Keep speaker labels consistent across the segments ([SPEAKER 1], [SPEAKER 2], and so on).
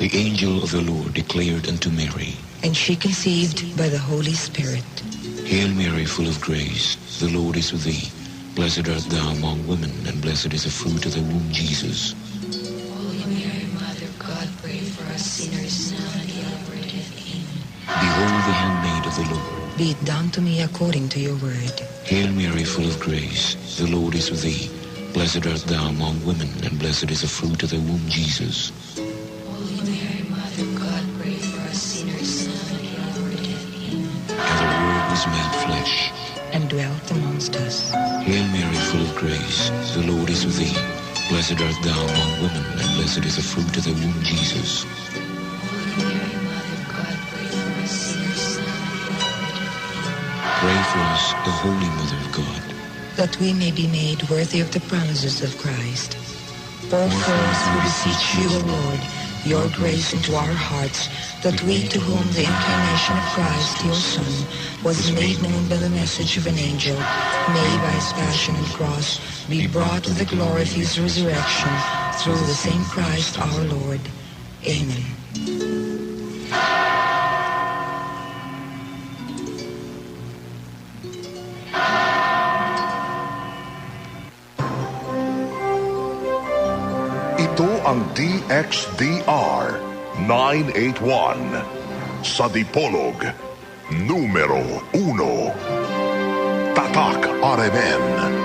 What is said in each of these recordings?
[SPEAKER 1] The angel of the Lord declared unto Mary,
[SPEAKER 2] And she conceived by the Holy Spirit.
[SPEAKER 1] Hail Mary, full of grace, the Lord is with thee. Blessed art thou among women, and blessed is the fruit of thy womb, Jesus.
[SPEAKER 3] Holy Mary, Mother of God, pray for us sinners, now and at the hour of our death. Amen.
[SPEAKER 1] Behold the handmaid of the Lord.
[SPEAKER 2] Be it done to me according to your word.
[SPEAKER 1] Hail Mary, full of grace, the Lord is with thee. Blessed art thou among women, and blessed is the fruit of thy womb, Jesus.
[SPEAKER 3] Holy Mary, Mother of God, pray for us sinners, now and at the hour of our death. Amen.
[SPEAKER 1] And the Word was made flesh
[SPEAKER 2] and dwelt amongst us.
[SPEAKER 1] Hail Mary, full of grace, the Lord is with thee. Blessed art thou among women, and blessed is the fruit of thy womb, Jesus.
[SPEAKER 3] Holy Mary, Mother of God, pray for us sinners, now and at the hour of our death. Amen.
[SPEAKER 1] Pray for us, O Holy Mother of God,
[SPEAKER 2] that we may be made worthy of the promises of Christ. Pour forth, we beseech you, O Lord, your grace into our hearts, that we to whom the incarnation of Christ, your Son, was made known by the message of an angel, may by his passion and cross be brought to the glory of his resurrection, through the same Christ our Lord. Amen.
[SPEAKER 4] Ito ang DXDR 981 sa Dipolog, numero 1. Tatak RMN.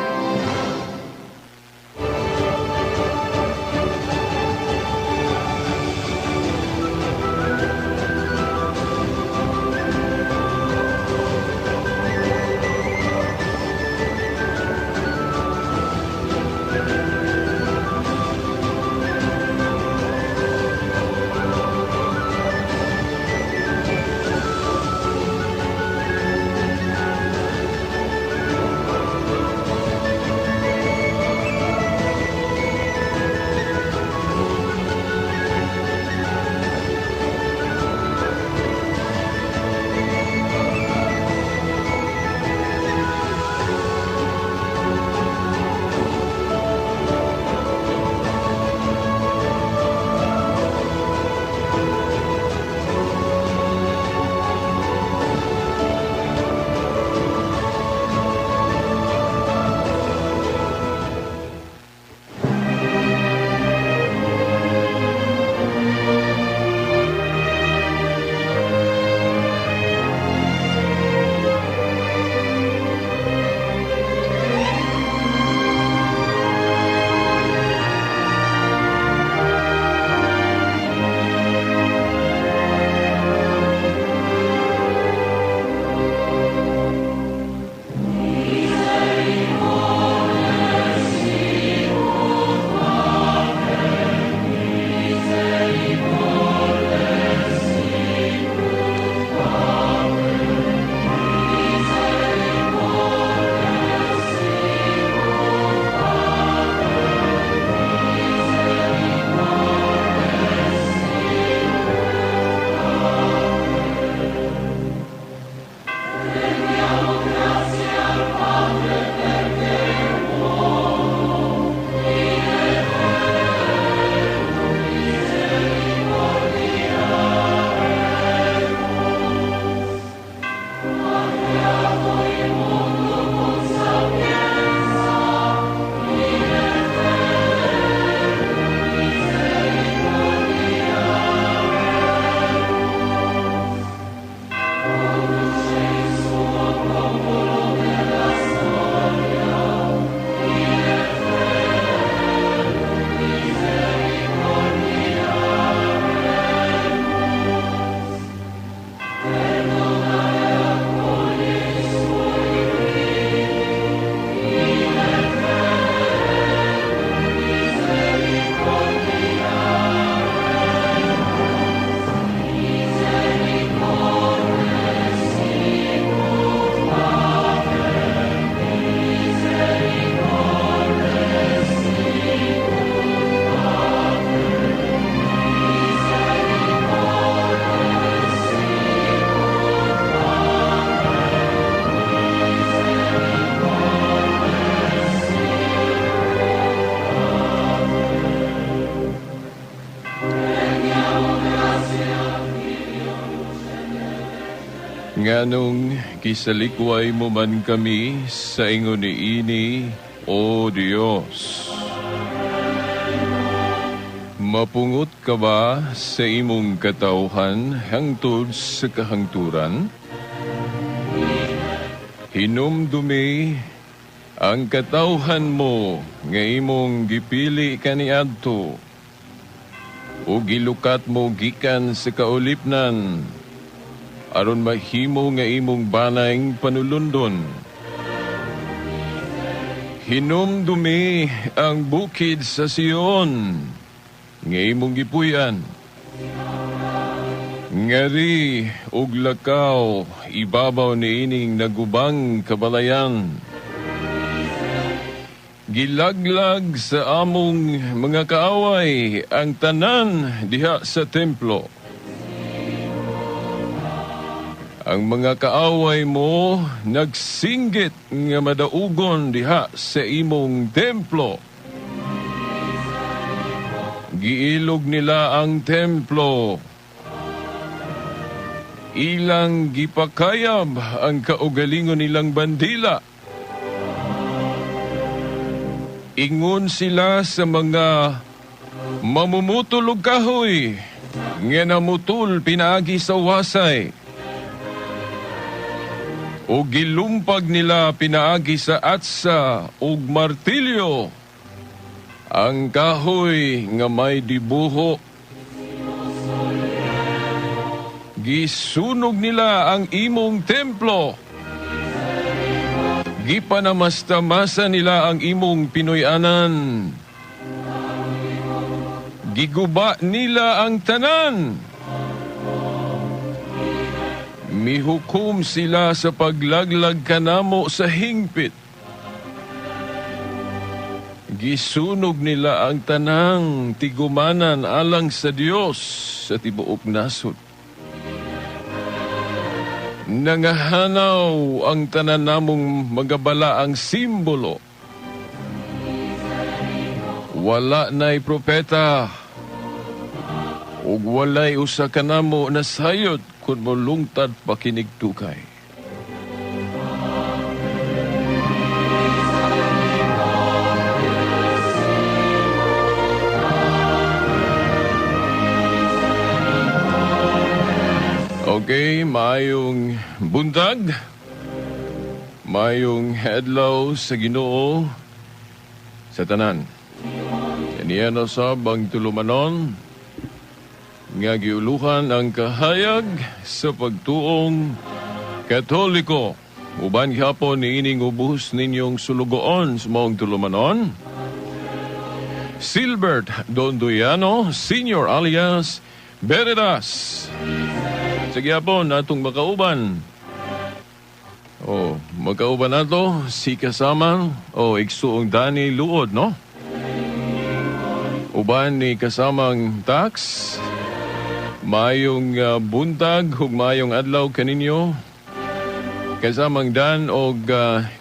[SPEAKER 5] Nganong kisalikway mo man kami sa ingon niini, O Dios? Mapungot ka ba sa imong katawhan hangtod sa kahangturan? Hinumdumi ang katawhan mo nga imong gipili kaniadto o gilukat mo gikan sa kaulipnan aron mahimo nga imong banayng panulundon. Hinumdumi ang bukid sa Sion nga imong gipuy-an. Ngari og lakaw ibabaw niining nagubang kabalayan. Gilaglag sa among mga kaaway ang tanan diha sa templo. Ang mga kaaway mo nagsinggit nga madaugon diha sa imong templo. Giilog nila ang templo. Ilang gipakayab ang kaugalingon nilang bandila. Ingon sila sa mga mamumutol og kahoy nga namutul pinaagi sa wasay. O gilumpag nila pinaagi sa atsa ug martilyo ang kahoy nga may dibuho. Gisunog nila ang imong templo. Gipanamasta-masa nila ang imong Pinoy-anan. Giguba nila ang tanan. Mihukom sila sa paglaglag kanamo sa hingpit. Gisunog nila ang tanang tigumanan alang sa Dios sa tibuok nasod. Nangahanaw ang tanan namong magabala ang simbolo. Wala na'y propeta ug walay usa kanamo nasayod kun molungtad pakinigtukay. Okay, maayong buntag, maayong adlaw sa Ginoo sa tanan. Kaniya na sab ang tulumanon nga giuluhan ang kahayag sa pagtuong Katoliko. Uban gihapon niining ubos ninyong sulugoon sa maong tulumanon. Silbert Dondoyano, Senior alias Beredas. Sige po, natong makauban. Oh, makauban nato si kasamang igsuong Danny Luod, no? Uban ni kasamang Tax. Mayong buntag ug mayong adlaw kaninyo. Kasamang Dan og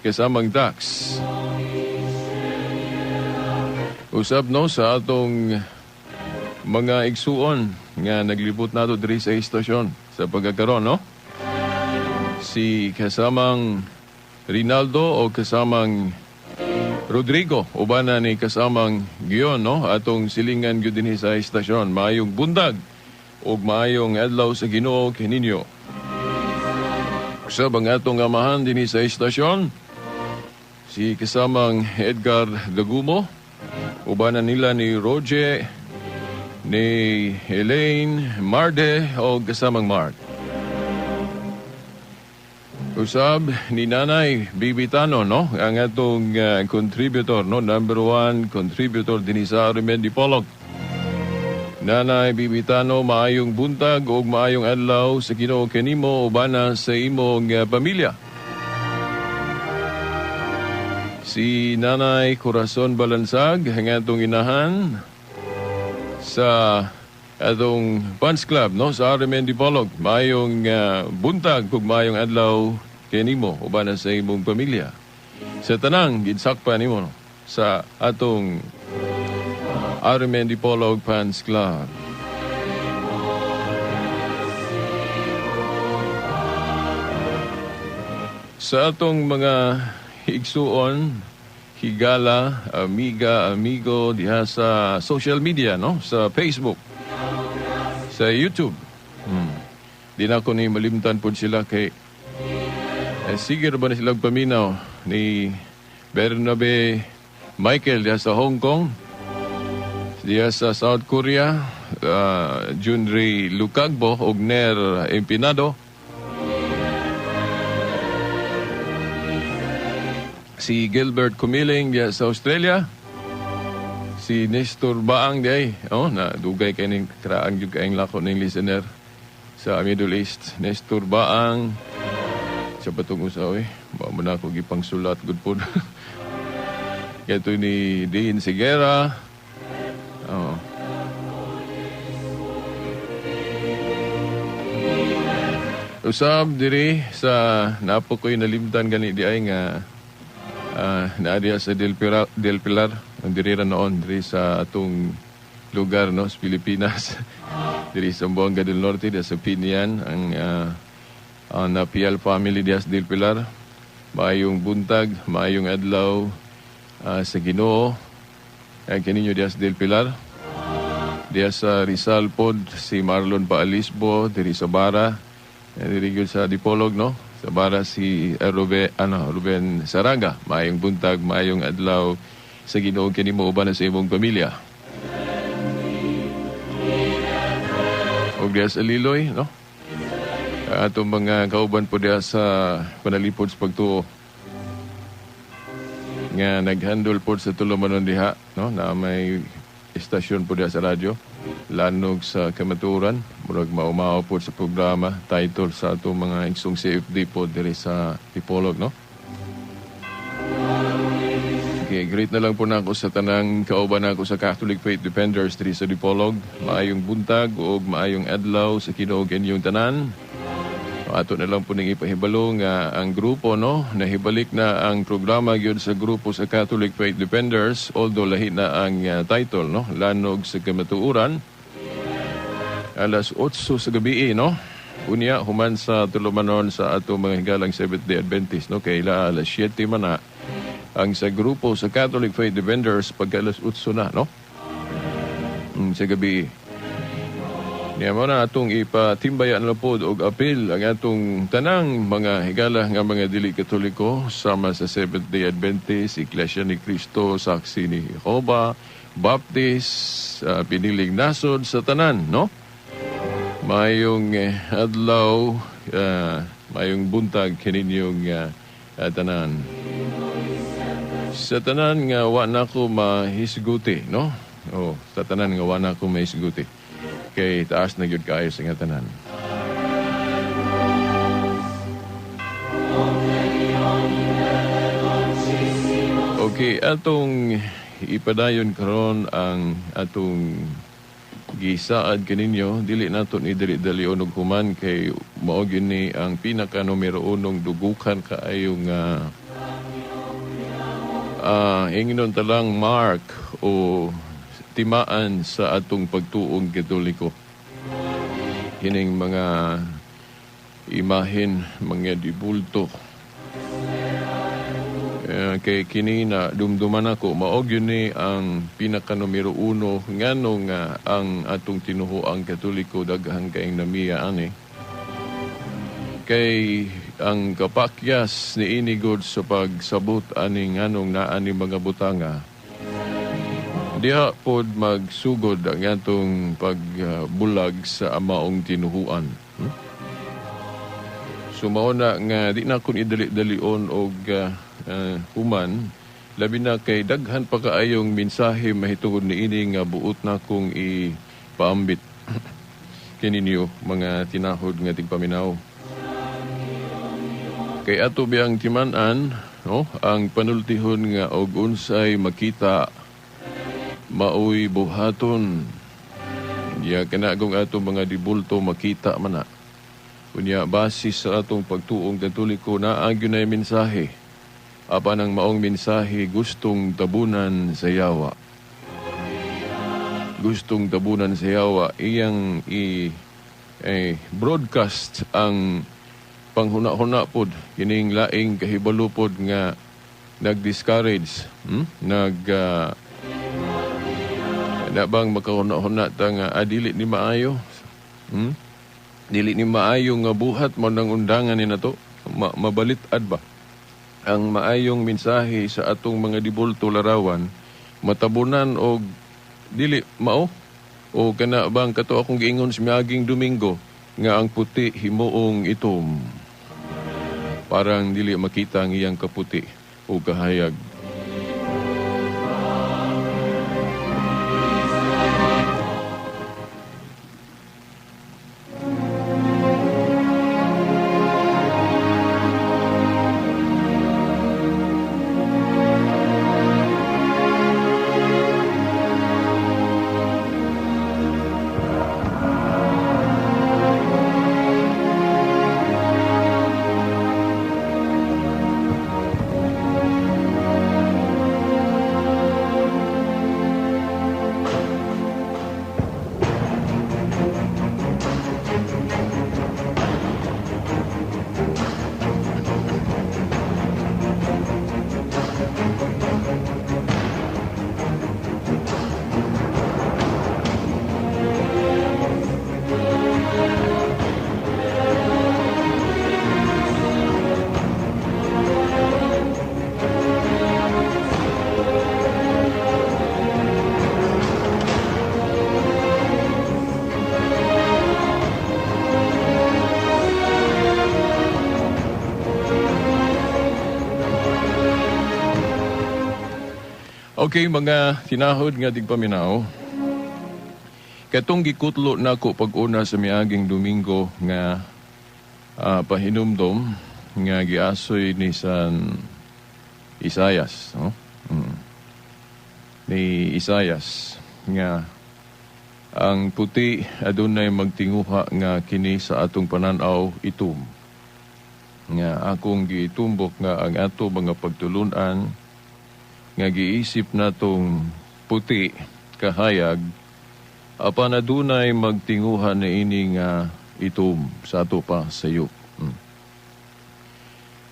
[SPEAKER 5] kasamang Tax. Usab no sa atong mga igsuon nga naglibot nato diri sa istasyon sa pagkakaron, no? Si kasamang Rinaldo o kasamang Rodrigo, ubana ni kasamang Gion, no? Atong silingan gyud dinhi sa istasyon. Maayong buntag ug maayong adlaw sa Ginoo kaninyo. Usab ang atong amahan dinhi sa istasyon, si kasamang Edgar Dagumo, ubana nila ni Roger, ni Elaine Marde o kasamang Mark. Usab ni Nanay Bibitano, no? Ang atong contributor, no? Number one contributor din sa RMN Dipolog. Nanay Bibitano, maayong buntag ug maayong adlaw sa Ginoo kanimo ubana sa imong pamilya. Si Nanay Corazon Balansag, ang atong inahan sa atong fans club, no, sa RMN Dipolog. Maayong buntag ug maayong adlaw kanimo ubana sa imong pamilya. Sa tanang ginsakpa nimo, no, sa atong RMN Dipolog Fans Club. Sa atong mga igsuon, higala, amiga, amigo diha sa social media, no? Sa Facebook, sa YouTube. Di na ko ni malimtan po sila kay sige ra ba na sila paminaw ni Bernabe Michael diha sa Hong Kong, diha sa South Korea, Junri Lucagbo og Ner Empinado. Si Gilbert Cumiling diha sa Australia. Si Nestor Baang diay, oh, na dugay kay ning kraang gyud kaayong lako ning listener sa Middle East. Nestor Baang sa patong usa oy, mao man ako gipang sulat gud pod. Kato ni Dean Sigera. Oh. Usab diri sa napo ko'y nalimtan gani di ay nga naa diha sa Del Pilar, ang diri ra noon diri sa atong lugar, no, sa Pilipinas. Diri sa Zamboanga del Norte, diha sa Pinian, ang Napial family diha sa Del Pilar. Maayong buntag, maayong adlaw sa Ginoo. Ang kaninyo diha sa Del Pilar. Diha sa Rizal pod si Marlon Paalisbo, diri sa Bara, diri gyud sa Dipolog, no? Sa Bara si Ruben Saraga. Maayong buntag, maayong adlaw sa Ginoo kanimo uban na sa imong pamilya. Og diha sa Liloy, no? Atong mga kauban po diha sa panalipod sa pagtuo nga naghandle po sa tulumanon diha, no? Na may istasyon po diha sa radyo, Lanog sa Kamaturan, murag maumao po sa programa, title sa atong mga igsong CFD po diri sa Dipolog, no? Okay, great na lang po na ako sa tanang kauban nako sa Catholic Faith Defenders diri sa Dipolog. Maayong buntag ug maayong adlaw sa Ginoo inyong tanan. Ato na lang po ning ipahibalo nga ang grupo, no, nahibalik na ang programa gyud sa grupo sa Catholic Faith Defenders, although lahi na ang title, no, Lanog sa Kamatuoran, alas 8 sa gabi, no. Unya human sa tulumanon sa ato mga higalang Seventh Day Adventist, no, kay ila alas 7 man na ang sa grupo sa Catholic Faith Defenders pagka alas 8 na, no, sa gabi. Niya mo na atong ipatimbayan na po og apil ang atong tanang mga higala nga mga dili Katoliko sama sa Seventh Day Adventist, Iglesia ni Cristo, Saksi ni Jehova, Baptist, Piniling Nasod, sa tanan, no? Mayong adlaw, mayong buntag kaninyong tanan. Sa tanan nga wa na ko mahisguti, no? Oh, sa tanan nga wa na ko mahisguti. Kay taas na gyud kaayo sa nga tanan. Okay, atong ipadayon karon ang atong gisaad kaninyo. Dili nato ni dali-dali og human kay mao gyud ni ang pinaka numero unong dugukan kaayo nga ingnon talang mark o timaan sa atong pagtuong Katoliko. Kining mga imahen, mga dibulto. Kay kini na dumduman ako, mao gyud ni ang pinaka numero uno ngano nga ang atong tinuhuang Katoliko daghang kaayong namiya ani. Kay ang kapakyas ni inigod sa pagsabot ani nganong naa ni mga butanga, diha pod magsugod ang atong pagbulag sa amaong tinuhuan. So mao na nga di na kun idali-dalion og human, labi na kay daghan pa kaayong mensahe mahitungod niini nga buot na kong ipaambit kininyo mga tinahod nga tigpaminaw. Kay ato biyang timan-an, no, ang panultihon nga og unsay makita maoy buhaton. Ya kanagong ato mga dibulto makita man na. Unya basis sa atong pagtuong Katoliko naa gyud nay mensahe. Apan ang maong mensahe gustong tabunan sa yawa. Gustong tabunan sa yawa iyang i broadcast ang panghuna-huna pod, kining laing kahibalo pod nga nag-discourage, nag na bang makahuna-huna ta nga dili ni maayo, Dili ni maayo nga buhat mo nang undangan ni nato, mabalit-ad ba ang maayong mensahe sa atong mga dibulto larawan matabunan og dili mao, o kana bang kato akong giingon sa miaging Domingo nga ang puti himuong itom, parang dili makita ang iyang kaputi o kahayag. Okay, mga tinahod nga tigpaminaw. Katong gikutlo nako pag-una sa miaging Domingo nga pahinumdom nga giasoy ni San Isayas, no? Ni Isayas nga ang puti adunay magtinguha nga kini sa atong pananaw itom. Nga akong gitumbok nga ang ato mga pagtulunan nga giisip natong puti kahayag apan adunay magtinguha na ini nga itom sa ato pa sayop.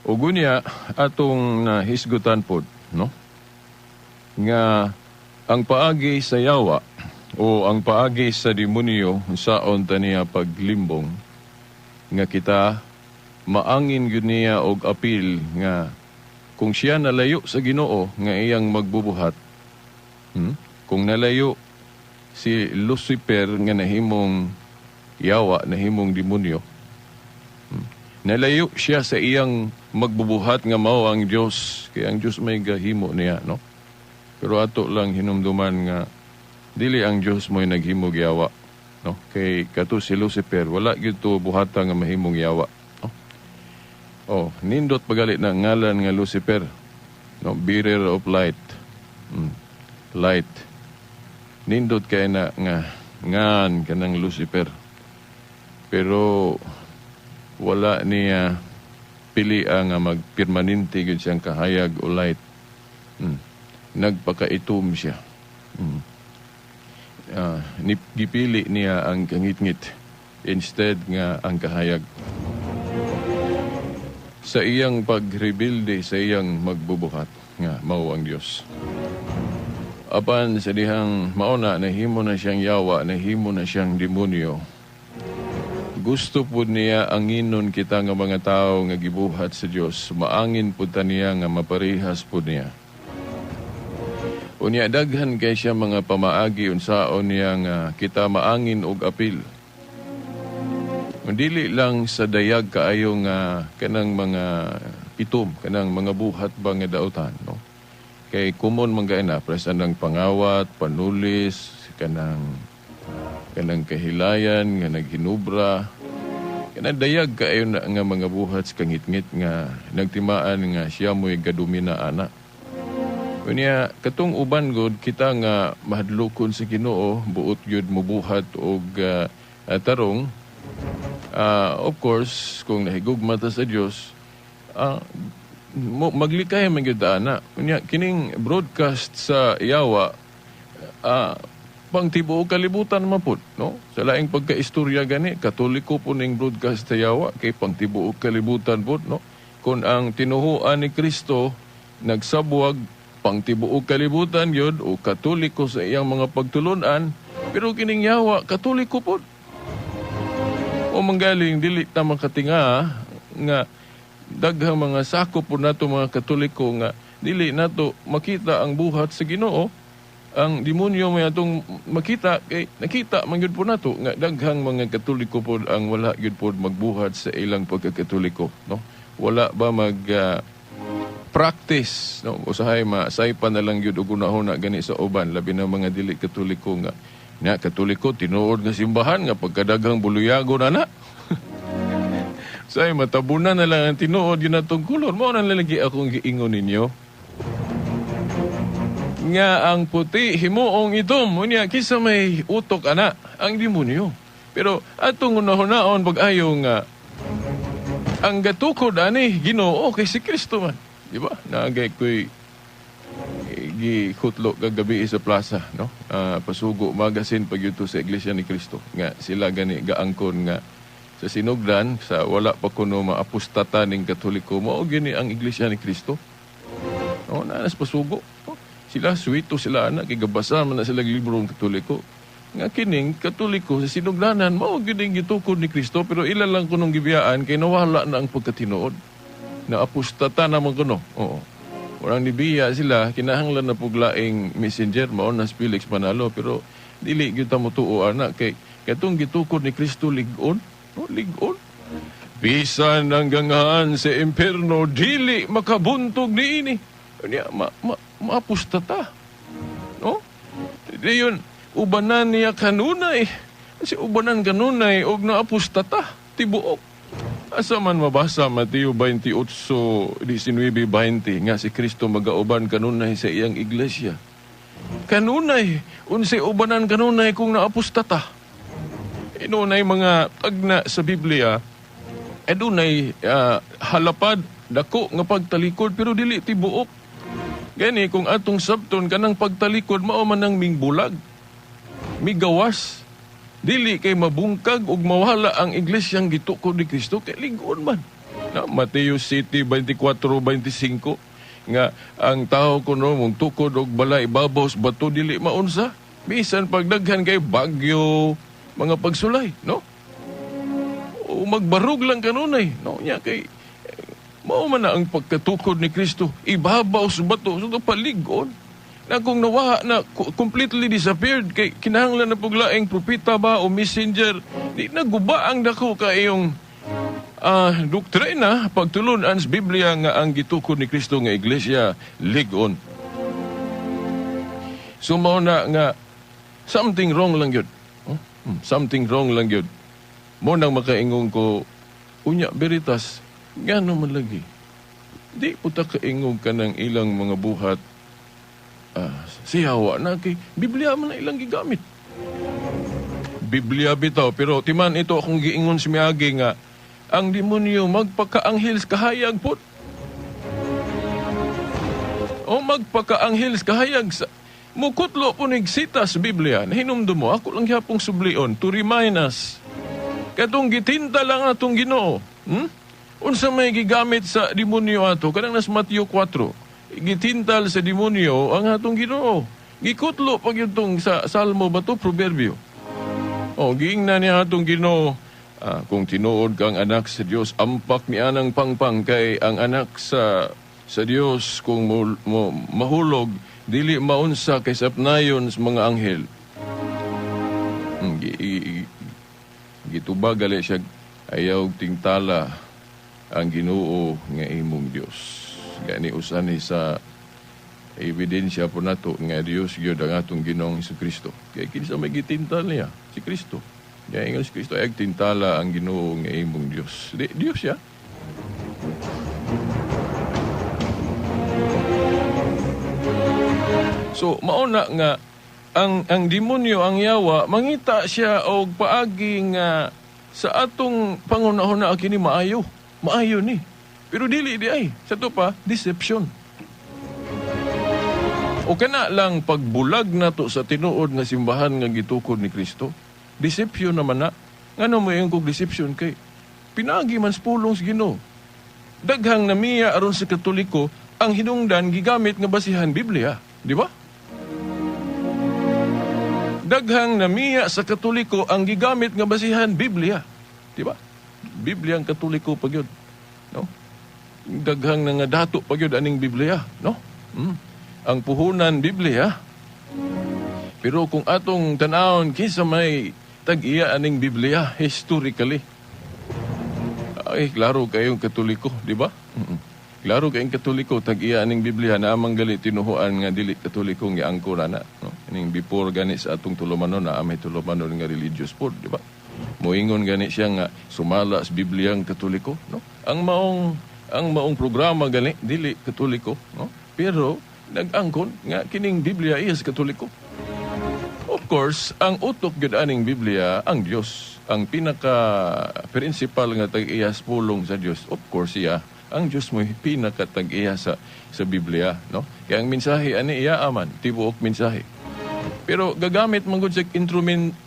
[SPEAKER 5] Ug unya atong nahisgutan pod, no, nga ang paagi sa yawa o ang paagi sa demonyo saon ta niya paglimbong nga kita maangin gyud niya og apil nga kung siya nalayo sa Ginoo nga iyang magbubuhat, kung nalayo si Lucifer nga nahimong yawa, nahimong demonyo, nalayo siya sa iyang magbubuhat nga mao ang Dios, kay ang Dios may gahimo niya, no? Pero ato lang hinumduman nga dili ang Dios mo'y naghimog yawa, no? Kay kato si Lucifer wala gyud to buhata nga mahimong yawa. Oh, nindot pagali na ngalan nga Lucifer, no, bearer of light. Light. Nindot kay na nga ngan kanang Lucifer. Pero wala niya pili nga magpermanente gyud siyang kahayag o light. Nagpakaitom siya. Gipili niya ang kangitngit instead nga ang kahayag. Sa iyang pagrebilde, sa iyang magbubuhat nga mao ang Dios. Apan sa dihang mauna, nahimo na siyang yawa, nahimo na siyang demonyo. Gusto pud niya anginon kita nga mga tao nga gibuhat sa Dios, maangin pud ta niya nga maparehas pud niya. Unya daghan kay siya mga pamaagi unsaon niya nga kita maangin og apil. Dili lang sa dayag kaayo nga kanang mga itom, kanang mga buhat ba nga dautan, no? Kay common man kay na presan ng pangawat, panulis, kanang kahilayan nga naghinubra, kanang dayag kaayo na nga mga buhat sa kangitngit nga nagtimaan nga siya mo'y gadumina ana. Unya katong uban gud kita nga mahadlokon sa Ginoo, buot gyud mobuhat og tarong. Of course, kung nahigugma ta sa Dios, maglikay man gyud ana. Unya kining broadcast sa yawa, pang tibuok kalibutan man pud, no? Sa laing pagkaistorya gani, Katoliko po ning broadcast sa yawa kay pang tibuok kalibutan pud, no? Kung ang tinuhuan ni Kristo nagsabwag pang tibuok kalibutan yun o Katoliko sa iyang mga pagtulunan, pero kining yawa Katoliko pud. O manggaling dili ta makatinga nga daghang mga sakop po nato mga Katoliko nga dili nato makita ang buhat sa Ginoo. Ang demonyo may atong makita kay nakita man gyud po nato nga daghang mga Katoliko pod ang wala gyud pod magbuhat sa ilang pagkakatoliko, no? Wala ba mag practice, no? Usahay masaypa na lang gyud og hunahuna gani sa uban, labi na mga dili Katoliko nga nya Katoliko tinuod nga simbahan nga pagkadaghang buluyago na na. Say matabunan na lang ang tinuod yun atong kulor. Mao na lagi akong giingon ninyo nga ang puti himuong itom. Unya kisa may utok ana ang demonyo. Pero atong unahon pag-ayo nga ang gatukod ani Ginoo kay si Kristo man, di ba? Naagay ko'y gikutlo kagabi sa plaza, no? Pasugo Magazine pag yuto sa Iglesia ni Cristo nga sila gani gaangkon nga sa sinugdan sa wala pa kuno maapostata ning Katoliko, mao gini ang Iglesia ni Cristo. No, nanas pasugo. No? Sila suwito sila ana kay gabasa man na sila libro ng Katoliko. Nga kining Katoliko sa sinugdanan mao gini gitukod ni Kristo, pero ila lang kunong gibiyaan kay nawala na ang pagkatinuod. Naapostata naman kuno. Oo. Walang nibiya sila, kinahanglan na puglaing messenger, mao na si Felix Manalo, pero dili gyud ta motuo ana kay katong gitukod ni Kristo lig-on, no, lig-on. Bisan ang ganghaan sa impierno dili makabuntog niini. Unya maapostata. No? Diyon ubanan niya kanunay. Kasi ubanan kanunay og naapostata tibuok. Asa man mabasa Mateo 28:19-20 nga si Kristo magauban kanunay sa iyang iglesia. Kanunay, unsay ubanan kanunay kung naapostata. Inunay mga tagna sa Biblia, adunay halapad dako nga pagtalikod pero dili tibuok. Gani kung atong sabton kanang pagtalikod mao man ang mingbulag, migawas. Dili kay mabungkag ug mawala ang iglesyang gitukod ni Kristo kay lig-on man. Na Mateo 7:24-25 nga ang tao kuno mong tukod og balay ibabaw sa bato dili maunsa. Bisan pagdaghan kay bagyo, mga pagsulay, no? O magbarog lang kanunay, no? Nya kay mao man na ang pagkatukod ni Kristo ibabaw sa bato, so palig-on. Na kung nawaha na completely disappeared kay kinahanglan na puglaing propeta ba o messenger, di naguba ang dako kaayong doktrina pagtulun-an sa Biblia nga ang gitukod ni Kristo nga iglesia lig-on. So mao na nga something wrong lang yun. Something wrong lang yun. Mo nang makaingong ko unya Veritas ngano man lagi di po ta kaingong ka ng ilang mga buhat. Siyawa na kay Biblia man na ilang gigamit. Biblia bitaw, pero timan ito akong giingon si miagi nga ang demonyo magpakaanghel sa kahayag po. O magpakaanghel sa kahayag sa mukutlo po nigsita sa Biblia. Nahinumdum mo, ako lang gyapong sublion to remind us. Katong gitinta lang atong Ginoo. Unsa may gigamit sa demonyo ato kanang nas Mateo 4. Gitintal sa demonyo ang atong Ginoo. Gikutlo pag yun tong sa Salmo ba to, Proverbio. O, giingnan niya atong Ginoo, kung tinuod kang anak sa Dios, ampak niya ng pangpang kay ang anak sa Dios kung mo mahulog, dili maunsa kay sapnayon sa mga anghel. Gitubag gali siya, ayaw tingtala ang Ginoo nga imong Dios. Gani usan ni sa ebidensya po nato nga Dios gyud ang atong Ginoong Jesucristo. Kay kinsa may gitintal niya? Si Kristo. Kaya ingon si Kristo, ay tintala ang Ginoo nga imong Dios. Di, Dios siya. So mauna nga ang demonyo, ang yawa, mangita siya og paagi nga sa atong pangunahuna kini maayo. Maayo ni. Pero dili di ay. Sa to pa, deception. O kana lang pagbulag nato sa tinuod nga simbahan nga gitukod ni Kristo. Deception naman na. Ngano mo yung kog deception kay pinagi man sa pulong sa Ginoo. Daghang namiya aron sa Katoliko ang hinungdan gigamit nga basihan Biblia, di ba? Daghang namiya sa Katoliko ang gigamit nga basihan Biblia, di ba? Biblia ang Katoliko pa gyud, no? Daghang nangadato pa gyud aning Biblia, no? Ang puhunan Biblia. Pero kung atong tan-awon kinsa may tag-iya aning Biblia historically, ay klaro kayong Katoliko, di ba? Klaro kayong Katoliko tag-iya aning Biblia na amang gali tinuhuan nga dili Katoliko nga angkor ana, no? Ining before gani sa atong tulumanon na may tulumanon nga religious pod, di ba? Moingon gani siya nga sumala sa Biblia ang Katoliko, no? Ang maong programa gani dili Katoliko, no? Pero nag-angkon nga kining Biblia is Katoliko. Of course, ang utok gyud aning Biblia ang Dios, ang pinaka principal nga tag-iya sa pulong sa Dios. Of course siya, ang Dios mo pinaka tag-iya sa Biblia, no? Kaya ang mensahe ani iya aman, tibuok mensahe. Pero gagamit man gud siya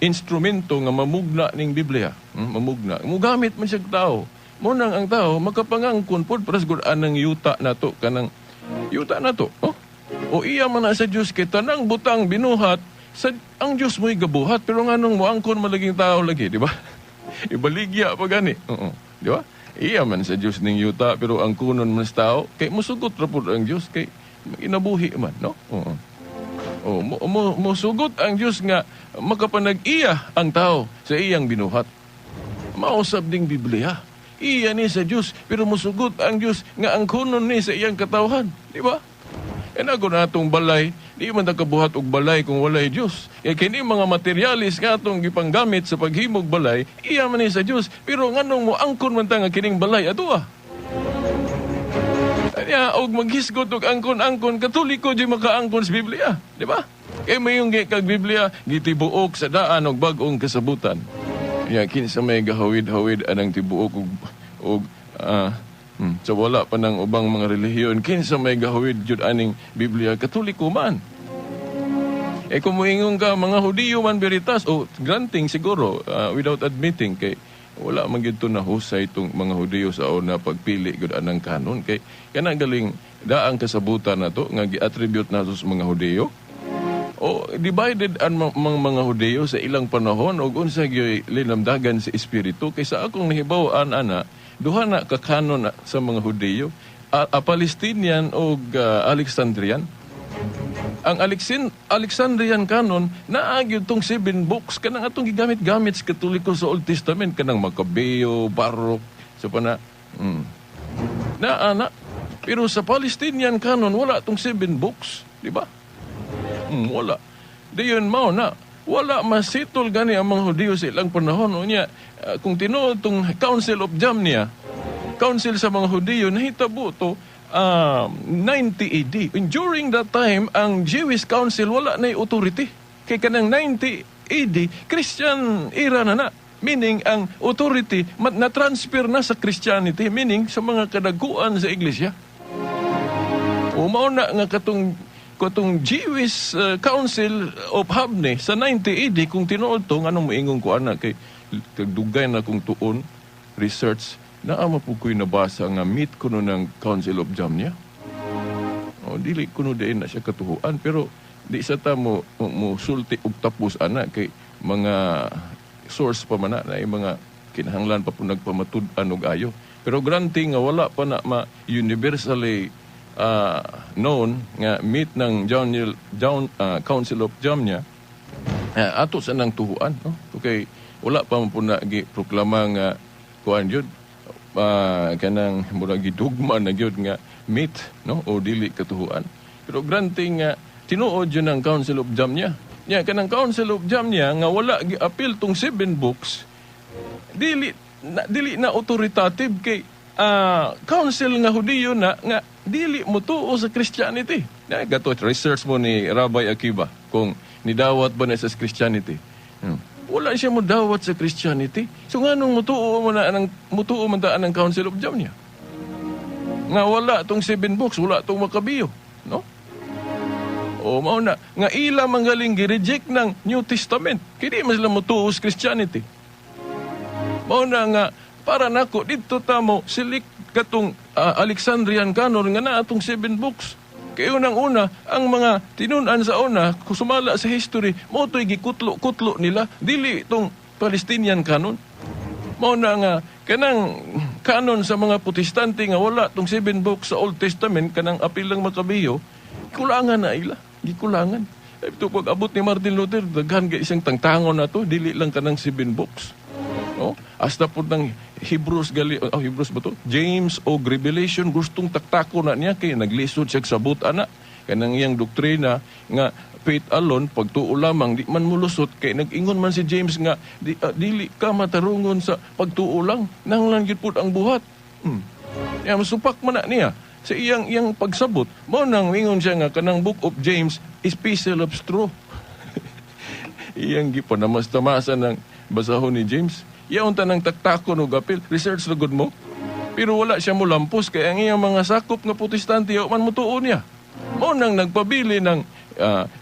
[SPEAKER 5] instrumento nga mamugna ning Biblia, mamugna. Mugamit man siya tao. Mo nang ang tao makapangangkon pod paras gud anang yuta nato kanang yuta nato, oh? O iya man na sa Dios kay tanang butang binuhat sa ang Dios mo'y gabuhat, pero nganong moangkon malaging tao lagi, di ba? Ibaligya pa gani. Oo, di ba? Iya man sa Dios ning yuta pero ang kunon man sa tao kay musugot ra pud ang Dios kay inabuhi man, no? Oo. O, mo, musugot ang Dios nga makapanag-iya ang tao sa iyang binuhat. Mausab ding Biblia. Iya ni sa Dios pero musugot ang Dios nga ang kunon ni sa iyang katawhan, di ba? E nago na atong balay, di man ta kabuhat og balay kung walay Dios. Kaya kini mga materialis nga atong gipanggamit sa paghimog balay, iya man ni sa Dios. Pero nganong mo angkon man ta nga kining balay ato ah? Kanya, og maghisgot og angkon-angkon, Katoliko di makaangkon sa Biblia. Di ba? Kay mayong kag Biblia, gitibuok sa daan og bag-ong kasabutan. Ya, kinsa may gahawid-hawid anang tibuok og sa wala pa ng ubang mga relihiyon, kinsa may gahawid jud aning Biblia, Katoliko man. Eh kung moingon ka, mga Hudiyo man veritas, o granting siguro, without admitting, kay wala man gyud to na husay itong mga Hudiyo sa una pagpili gyud anang kanon. Kay kanang galing daang kasabutan na to, nga gi-attribute nato sa mga Hudiyo. O divided ang mga Hudiyo sa ilang panahon og unsa gyud linamdagan sa espiritu kay sa akong nahibaw-an ana duha na ka kanon na sa mga Hudiyo, a Palestinian og Alexandrian. Ang Alexandrian canon naa gyud tong seven books kanang atong gigamit-gamit sa Katoliko sa Old Testament kanang Macabeo, Baruch, sa pana. Naa na. Pero sa Palestinian canon wala tong seven books, di ba? Wala. Diyon mao na. Wala masitol gani ang mga Hudiyo sa ilang panahon. Unya, kung tinuod tong Council of Jamnia, Council sa mga Hudiyo, nahitabo to 90 AD. And during that time, ang Jewish Council wala na authority. Kay kanang 90 AD, Christian era na na. Meaning, ang authority na-transfer na sa Christianity, meaning sa mga kadaguan sa iglesia. O mao na nga katong katong Jewish Council of Habne sa 90 AD, kung tinuod to, nganong moingon ko ana kay dugay na kong tuon research, naa po ko'y nabasa nga meet kuno ng Council of Jamnia. O dili kuno diin na siya katuhuan, pero di sa ta mo sulti og tapos ana kay mga source pa man na na yung mga kinahanglan pa po nagpamatud-an og ayo. Pero granting nga wala pa na ma universally known nga meet ng John, Council of Jamnia, ato sa nang tuhuan, no? Okay, wala pa man po na gi proklama nga kuan jud, kanang murag gidugma na gyud nga meet, no, o dili katuhuan. Pero granting nga tinuod yun ang Council of Jamnia. Nya kanang Council of Jamnia nga wala gi-appeal tong seven books, dili na authoritative kay council nga Hudiyo na nga dili mo tuo sa Christianity. Na gato research mo ni Rabbi Akiba kung nidawat ba na sa Christianity. Wala siya mo dawat sa Christianity. So nganong mutuo man ta ang Council of Jamnia? Nga wala tong seven books, wala tong Makabiyo, no? O mao na nga ila manggaling gi-reject ng New Testament. Kay di man sila motuo sa Christianity. Mao na nga para nako didto ta mo select katong Alexandrian Canon nga naa atong seven books. Kay unang-una, ang mga tinun-an sa una, sumala sa history, mao to'y gikutlo-kutlo nila, dili itong Palestinian Canon. Mao na nga kanang canon sa mga Protestante nga wala tong seven books sa Old Testament, kanang apil lang Makabiyo, kulangan na ila, gikulangan. Ay, ito pag abot ni Martin Luther, daghan kay isang tangtangon na to, dili lang kanang seven books. No? Hasta po ng Hebrews gali, oh, Hebrews ba to? James o Revelation, gustong taktako na niya kay naglisod siya sa sabot ana. Kanang iyang doktrina nga faith alone, pagtuo lamang, di man mulusot kay nag-ingon man si James nga dili ka matarungon sa pagtuo lang, nang lang gyud pud ang buhat. Ya masupak man na niya sa iyang iyang pagsabot. Mao nang ingon siya nga kanang Book of James is piece of straw. Iyang gipanamastamasan ng basahon ni James. Iya unta nang taktakon og apil, research na gud mo. Pero wala siya molampos kay ang iyang mga sakop nga Protestante wa man motuo niya. Mao nang nagpabili ng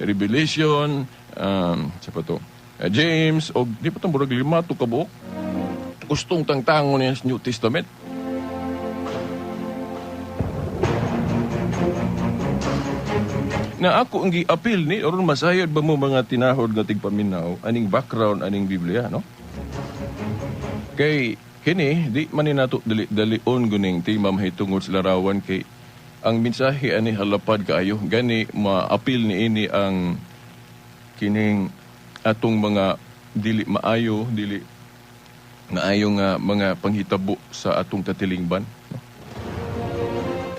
[SPEAKER 5] Revelation, sa pa to, James, og di pa itong murag lima to kabuok. Gustong tangtangon niya sa New Testament. Na ako ang gi-appeal ni aron masayod ba mo mga tinahod nga tigpaminaw aning background aning Biblia, no? Kay kini di man ni nato dali-dalion guning tema mahitungod sa larawan kay ang mensahe ani halapad kaayo, gani ma-appeal ni ini ang kining atong mga dili maayo, dili maayo nga mga panghitabo sa atong katilingban, no?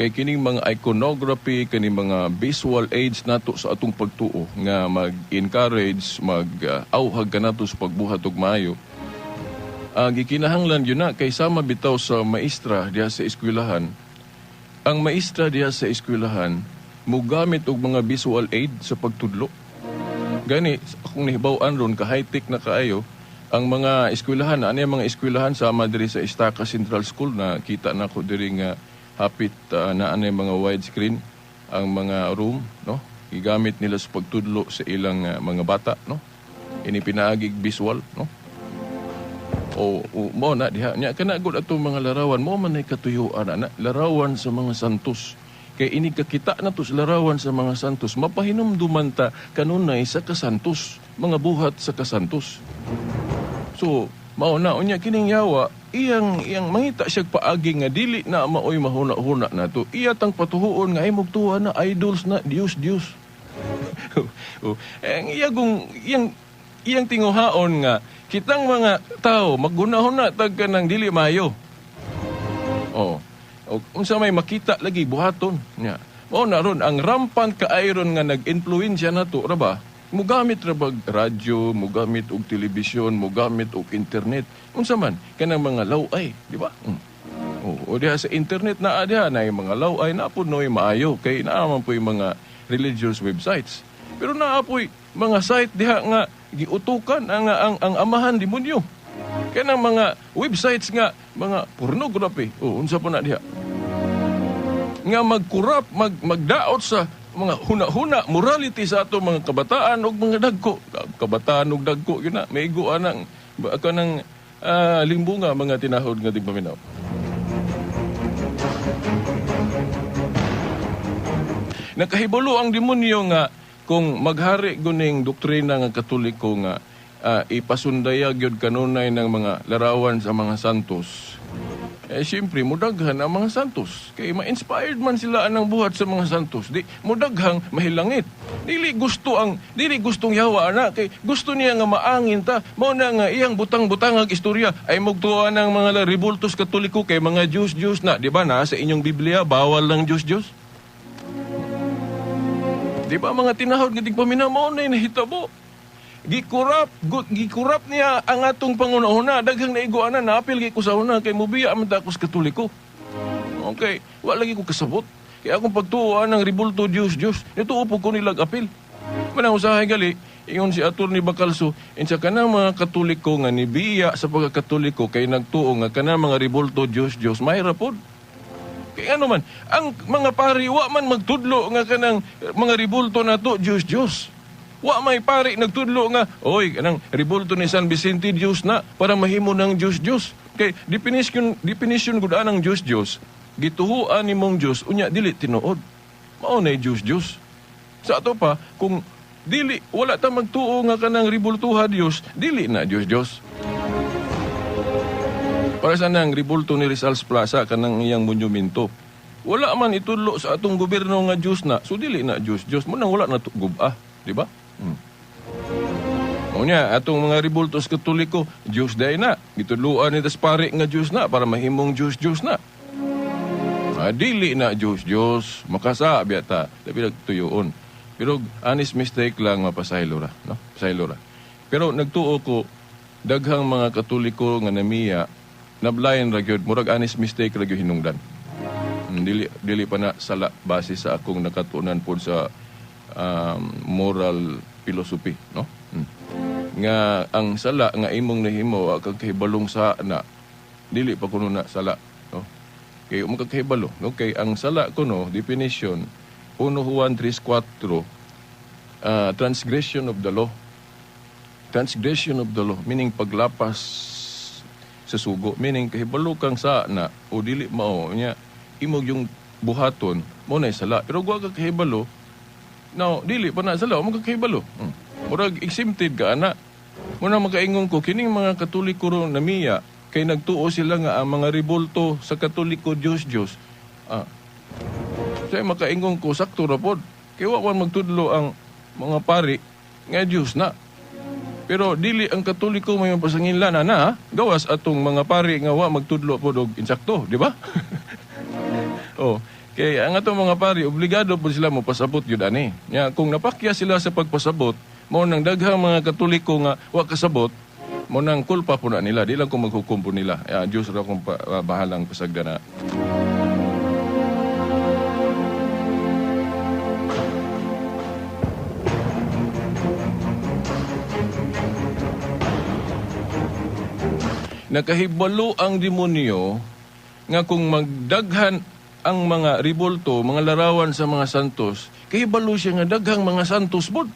[SPEAKER 5] Kay kining mga iconography, kining mga visual aids nato sa atong pagtuo nga mag-encourage, mag-auhag ka nato sa pagbuhat og maayo. Ang gikinahanglan yun na kay sama bitaw sa maestra diha sa eskwelahan. Ang maestra diha sa eskwelahan mugamit og mga visual aid sa pagtudlo. Gani akong nahibaw-an ron ka high-tech na kaayo ang mga eskwelahan, ani ang mga eskwelahan sama diri sa Estaca Central School na kita nako diri nga hapit na ani mga widescreen ang mga room, no? Gigamit nila sa pagtudlo sa ilang mga bata, no? Ini pinaagig visual, no? O mo na diha nya kana gud atong mga larawan mo man ay katuyuan ana larawan sa mga santos. Kay ini kakita na to sa larawan sa mga santos, mapahinumduman ta kanunay sa kasantos, mga buhat sa kasantos. So mao na unya kining yawa iyang iyang mangita siya paagi nga dili na maoy mahuna-huna nato. Iya tang patuhuon nga imog tuwa na idols na Dios Dios. Oh, ang iya kung iyang iyang tinguhaon nga kitang mga tao maggunahon tag kanang dili maayo. Oh. O, unsa may makita lagi buhaton nya. Mao na ron ang rampant kaayo nga nag-influensya nato ra ba? Mugamit ra bag radyo, mugamit og telebisyon, mugamit og internet. Unsa man kanang mga law-ay, di ba? O, o diha sa internet naa diha na yung mga law-ay na pud noy maayo kay naa man po'y mga religious websites. Pero naa po'y mga site diha nga giutukan ang amahan demonyo. Kanang mga websites nga mga pornography. O unsa pa na diha? Nga magkurap, magdaot sa mga huna-huna, morality sa ato mga kabataan og mga dagko. Kabataan og dagko yun na, maigo anang kanang limbunga mga tinahod nga tigpaminaw. Nakahibalo ang demonyo nga kung maghari guning doktrina nga Katoliko nga ipasundayag yun kanunay ng mga larawan sa mga santos. Siyempre, mudaghan ang mga santos. Kay ma-inspired man sila anang buhat sa mga santos. Di, mudaghang mahilangit. Dili gustong yawa ana kay gusto niya nga maangin ta. Mao na nga iyang butang-butang ang istorya ay mugtuo ng mga rebultos Katoliko kay mga Diyos-Diyos na, di ba na sa inyong Biblia bawal lang Diyos-Diyos? Di ba mga tinahod nga tigpaminaw mao na nahitabo? Gikurap niya ang atong pangunahuna. Daghang naiguan na, naapil kay ko sa una, kay mubiya man ta ako sa Katoliko. Okay, wa lagi ko kasabot. Kaya akong pagtuoan ng rebulto Diyos, Diyos, nituo po ko nilag apil. Manang usahay gali, ingon si Atty. Bacalso, insa kanang mga Katoliko nga nibiya sa pagkakatoliko kay nagtuo nga kanang mga rebulto Diyos, Diyos, mahira pod. Kay ano man, ang mga pari wa man magtudlo nga kanang mga ribulto nato Diyos Diyos. Wa may pari nagtudlo nga, oy, kanang ribulto ni San Vicente Diyos na para mahimo ng Diyos Diyos. Kay definition gud anang Diyos Diyos, gituhuan nimong Diyos unya dili tinuod. Mao nay Diyos Diyos. Sa ato pa kung dili wala ta magtuo nga kanang ribultuha Dios, dili na Diyos Diyos. Para sa nang ribulto ni Rizal's Plaza kanang iyang monumento. Wala man itudlo sa atong gobyerno nga Diyos na, so dili na Diyos Diyos mo nang wala na gub-a, di ba? Unya atong mga ribultos Katoliko, Diyos day na. Gitudloan ni tas pare nga Diyos na para mahimong Diyos Diyos na. Dili na Diyos Diyos, makasa biya ta, labi nagtuyoon. Pero honest mistake lang mapasaylo ra, no? Pasaylo ra. Pero nagtuo ko daghang mga Katoliko nga namiya nablayan ra gyud, murag honest mistake ra gyud hinungdan. Dili pa na sala base sa akong nakatunan pod sa moral philosophy, no? Nga ang sala nga imong nahimo wa kag kahibalong sa na dili pa kuno na sala, no? Kay mo kakahibalo, no? Kay ang sala kuno definition 1 Juan 3:4, transgression of the law. Transgression of the law meaning paglapas sa sugo, meaning kahibalo kang sa na o dili mao nya imog yung buhaton mo na sala, pero wa ka kahibalo, now dili pa na sala mo kahibalo. Murag exempted ka ana. Mo na makaingon ko kining mga Katoliko ro namiya kay nagtuo sila nga ang mga ribulto sa Katoliko Dios Dios. Say makaingon ko sakto ra pod kay wa man magtudlo ang mga pari nga Dios na. Pero dili ang Katoliko may mapasanginlan na na gawas atong mga pari nga wa magtudlo pod og insakto, di ba? Oh, kay ang atong mga pari obligado pod sila mopasabot gyud ani. Nya kung napakya sila sa pagpasabot, mao nang daghang mga Katoliko nga wa kasabot, mao nang kulpa po na nila, di lang ko maghukom po nila. Ya, Dios ra akong bahalang pasagdana. Nakahibalo ang demonyo nga kung magdaghan ang mga ribulto, mga larawan sa mga santos, kahibalo siya nga daghang mga santos bod.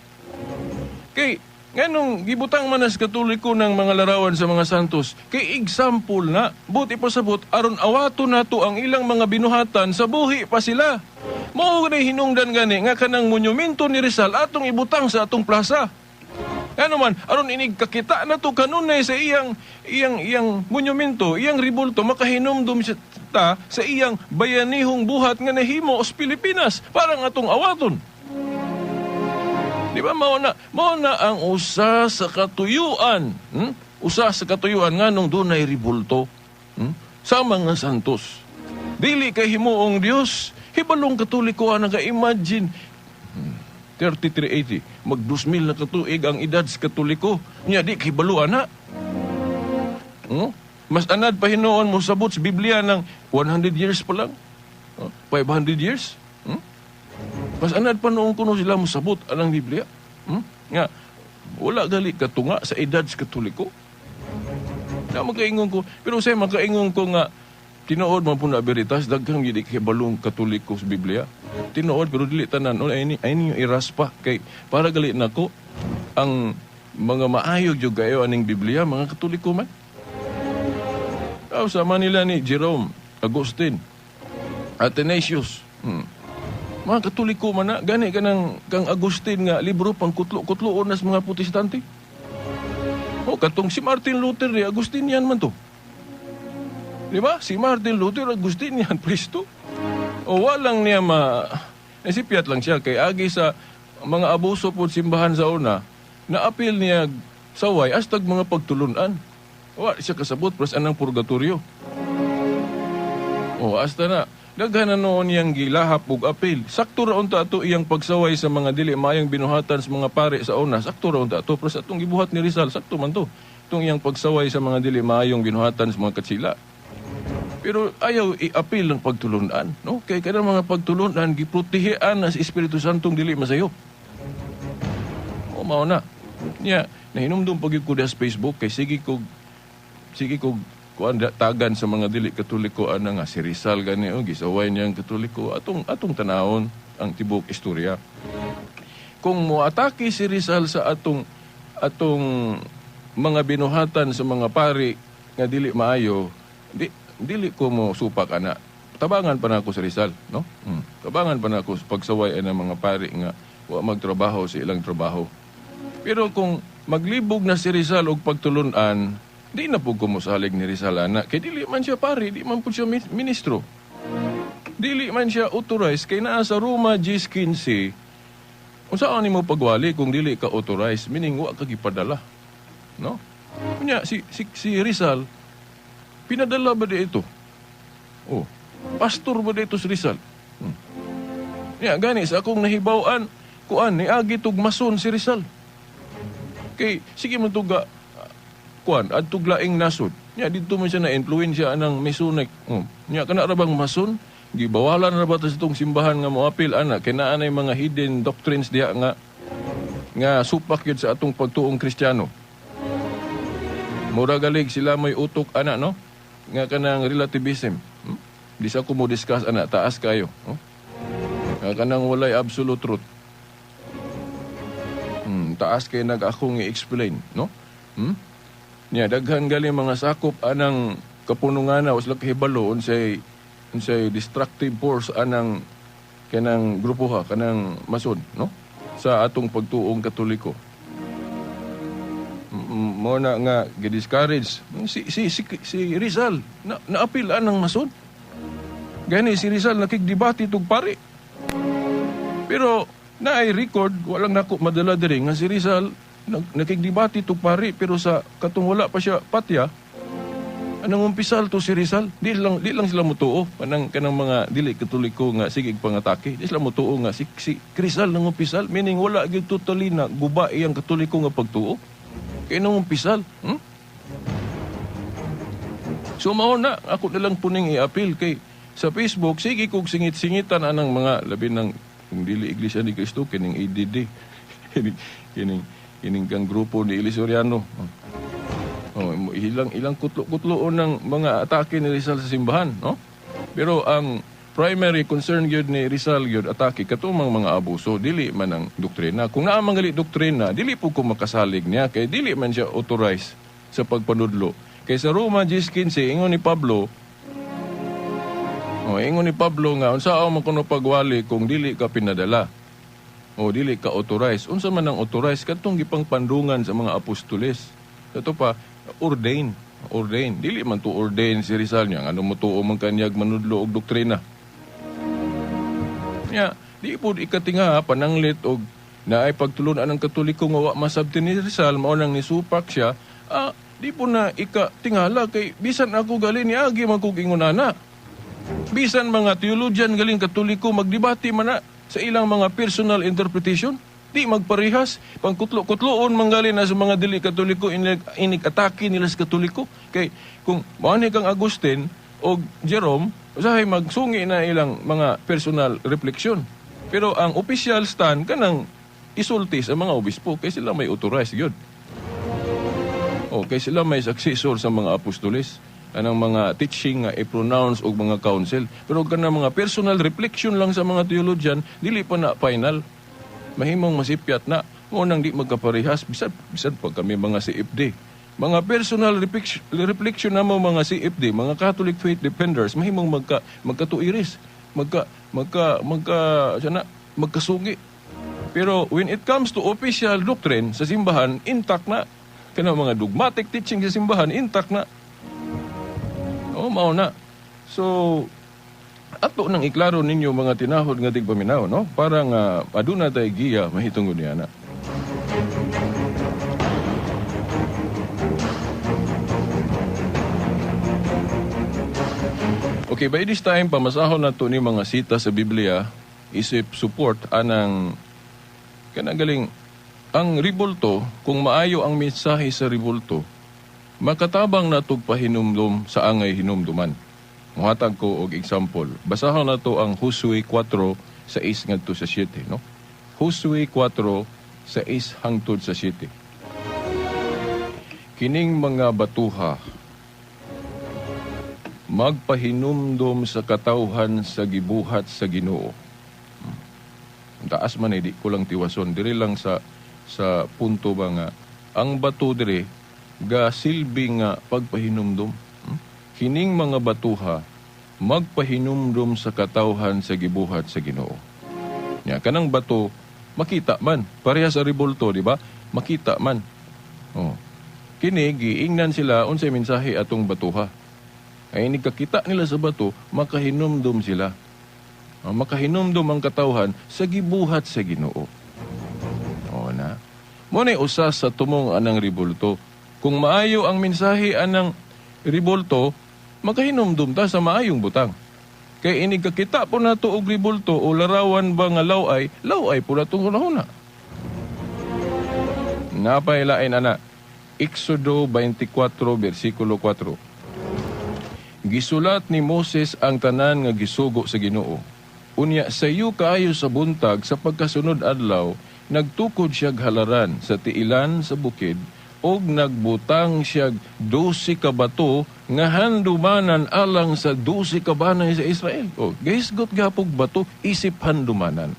[SPEAKER 5] Kay nganong gibutang man as Katoliko ng mga larawan sa mga santos, kay example na, buti pasabot aron awato nato ang ilang mga binuhatan sa buhi pa sila. Mao na hinungdan gani nga kanang monumento ni Rizal atong ibutang sa atong plaza. Ano man, aron inig kakita na to kanunay sa iyang monumento, iyang ribulto, makahinumdum siya ta sa iyang bayanihong buhat nga nahimo sa Pilipinas, parang atong awaton. Di ba mao na ang usa sa katuyuan, Usa sa katuyuan nganong dunay ribulto, sa mga santos. Dili kay himuong Dios, hibalong Katoliko ang naka-imagine 3380, mag 2,000 na katuig ang edad sa Katoliko. Nya di kahibalo ana. Mas anad pa hinuon mo sabot sa Biblia ng 100 years pa lang. 500 years. Mas anad pa noon kuno sila mo sabot anang Biblia. Nga wala gali katunga sa edad sa Katoliko. Na makaingon ko, pero say makaingon ko nga tinuod man po na veritas, daghang gid kahibalong Katoliko sa Biblia. Tinuod pero dili tanan, ay ninyo iraspa kay para gali nako ang mga maayo gyud kayo aning Biblia mga Katoliko man. Aw sa Manila ni Jerome, Agustin, Athanasius. Mga Katoliko man na gani kanang kang Agustin nga libro pang kutlo-kutloon nas mga Protestante. O katong si Martin Luther ni Agustinian man to. Di ba? Si Martin Luther, Agustinian, Pristo. O walang niya nasipyat lang siya kay agi sa mga abuso po simbahan sa una, naapil niya saway hastag mga pagtulunan. Wa siya kasabot pras anang purgatorio. O hasta na daghan na noon niyang gilahap ug apil. Sakto ra unta ato iyang pagsaway sa mga dili maayong binuhatan sa mga pare sa una. Sakto ra unta ato pras atong gibuhat ni Rizal, sakto man to. Itong iyang pagsaway sa mga dili maayong binuhatan sa mga katsila. Pero ayaw i-apil ang pagtulunan, no? Kay kanang mga pagtulunan giprotehean na sa Espiritu Santong dili masayop. O mao na. Nya nahinumdum pag ko sa Facebook kay sige kog kuan tagan sa mga dili Katoliko ana nga si Rizal gani, oh, gisaway niya ang Katoliko. Atong tanawon ang tibok istorya. Kung moatake si Rizal sa atong atong mga binuhatan sa mga pari nga dili maayo, dili ko mo supak ana. Tabangan pa nako si Rizal, no? Tabangan pa nako sa pagsaway ang mga pari nga wa magtrabaho sa ilang trabaho. Pero kung maglibog na si Rizal og pagtulunan, di na po ko mosalig ni Rizal ana. Kay dili man siya pari, di man po siya ministro. Dili man siya authorized kay naa sa Roma 10:15. Unsa ani mo pagwali kung dili ka authorized, meaning wa ka gipadala, no? Unya si Rizal pinadala ba di ito? Oh, pastor ba di ito si Rizal? Ya gani sa akong nahibaw-an, kuan niagi tug mason si Rizal. Kay sige man tuga kuan adtog laing nasod. Nya didto man siya na influensya anang Masonic. Oh. Nya kana ra bang mason? Gibawalan ra ba ta sa itong simbahan nga moapil ana kay naa nay mga hidden doctrines diha nga nga supak yun sa atong pagtuong Kristiyano. Mura galig sila may utok ana, no? Nga kanang relativism. Di sa ko mo discuss ana, taas kayo, no? Nga kanang walay absolute truth. Taas kay nag akong i-explain, no? Nya daghan gali mga sakop anang kapunungan na sila kahibalo unsay unsay destructive force anang kanang grupo ha, kanang mason, no? Sa atong pagtuong Katoliko. Mo na nga gi-discourage si Rizal na naapil anang mason. Gani si Rizal nakigdebate tug pari. Pero naay record, walang nako madala diri nga si Rizal nakigdebate tug pari, pero sa katong wala pa siya patya, anong umpisal to si Rizal? Di lang sila mutuo kanang kanang mga dili Katoliko nga sige pangatake. Di sila mutuo nga si Rizal nang umpisal, meaning wala gyud totally na guba iyang Katoliko nga pagtuo. Kay nang umpisal, So mao na ako na lang puning i-appeal kay sa Facebook sige kog singit-singitan anang mga labi ng kung dili Iglesia ni Cristo kining ADD kining kang grupo ni Eli Soriano. Oh, ilang kutlo-kutloon ng mga atake ni Rizal sa simbahan, no? Pero ang primary concern gyud ni Rizal gyud atake katumang mga abuso, dili man ang doktrina. Kung naa man gali doktrina, dili po ko makasalig niya kay dili man siya authorized sa pagpanudlo. Kay sa Roma 10:15 ingon ni Pablo, oh, ingon ni Pablo nga unsa man kuno pagwali kung dili ka pinadala o dili ka authorized. Unsa man ang authorized kadtong gipangpandungan sa mga apostoles. Kato pa ordain. Dili man to ordain si Rizal niya. Ano mo tuo man kanyag manudlo og doktrina. Nya, di pud ikatinga pananglit og naay pagtulun-an ang Katoliko nga wa masabti ni Rizal, mao nang nisupak siya. Di po na ikatingala kay bisan ako gali niagi man kog ingon ana. Bisan mga theologian galing Katoliko magdebate man na sa ilang mga personal interpretation, di magparehas. Pangkutlo-kutloon manggali na sa mga dili Katoliko, inig-atake nila sa Katoliko. Kay kung maani kang Agustin o Jerome, usahay magsungi na ilang mga personal reflection. Pero ang official stand kanang isulti sa mga obispo kay sila may authorized gyud. O kay sila may successor sa mga apostoles, anang mga teaching nga i-pronounce og mga council. Pero kanang mga personal reflection lang sa mga theologian, dili pa na final. Mahimong masipyat na. Mo nang di magkaparehas, bisan pa kami mga CFD. Mga personal reflection na mo mga CFD, mga Catholic Faith Defenders, mahimong magkatuiris, magkasugi. Pero when it comes to official doctrine sa simbahan, intact na. Kanang mga dogmatic teaching sa simbahan, intact na. Oh, mao na. So, ato nang iklaro ninyo mga tinahod nga tigpaminaw, no? Para nga aduna tay giya mahitungod niya na. Okay, by this time, pamasahon na to ni mga sita sa Biblia, isip support anang kanang galing ang ribulto, kung maayo ang mensahe sa ribulto, makatabang na tog pahinumdum sa angay hinumduman. Muhatag ko og example. Basahon na to ang Josue 4:6 ngadto sa 7, no? Josue 4:6 hangtod sa 7. Kining mga batuha Magpahinumdom sa katawhan sa gibuhat sa Ginoo. Taas man eh, di ko lang tiwason. Diri lang sa punto ba nga ang bato diri ga silbi nga pagpahinumdom. Kining mga batuha magpahinumdom sa katawhan sa gibuhat sa Ginoo. Nya kanang bato makita man, pareha sa rebulto, di ba? Makita man. Oh. Kini giingnan sila unsay mensahe atong batuha. Ay kakita nila sa bato, makahinumdom sila. Oh, makahinumdom ang katawhan sa gibuhat sa Ginoo. O na. Mo ni usa sa tumong anang rebulto. Kung maayo ang mensahe anang rebulto, makahinumdum ta sa maayong butang. Kay inig kakita po nato og rebulto o larawan ba nga laway, laway po natong hunahuna. Napailain ana. Exodo 24 versikulo 4. Gisulat ni Moses ang tanan nga gisugo sa Ginoo. Unya sayo kaayo sa buntag sa pagkasunod adlaw, nagtukod siyag halaran sa tiilan sa bukid og nagbutang siyag 12 ka bato nga handumanan alang sa 12 ka banay sa Israel. O, gahisgot gapog bato isip handumanan.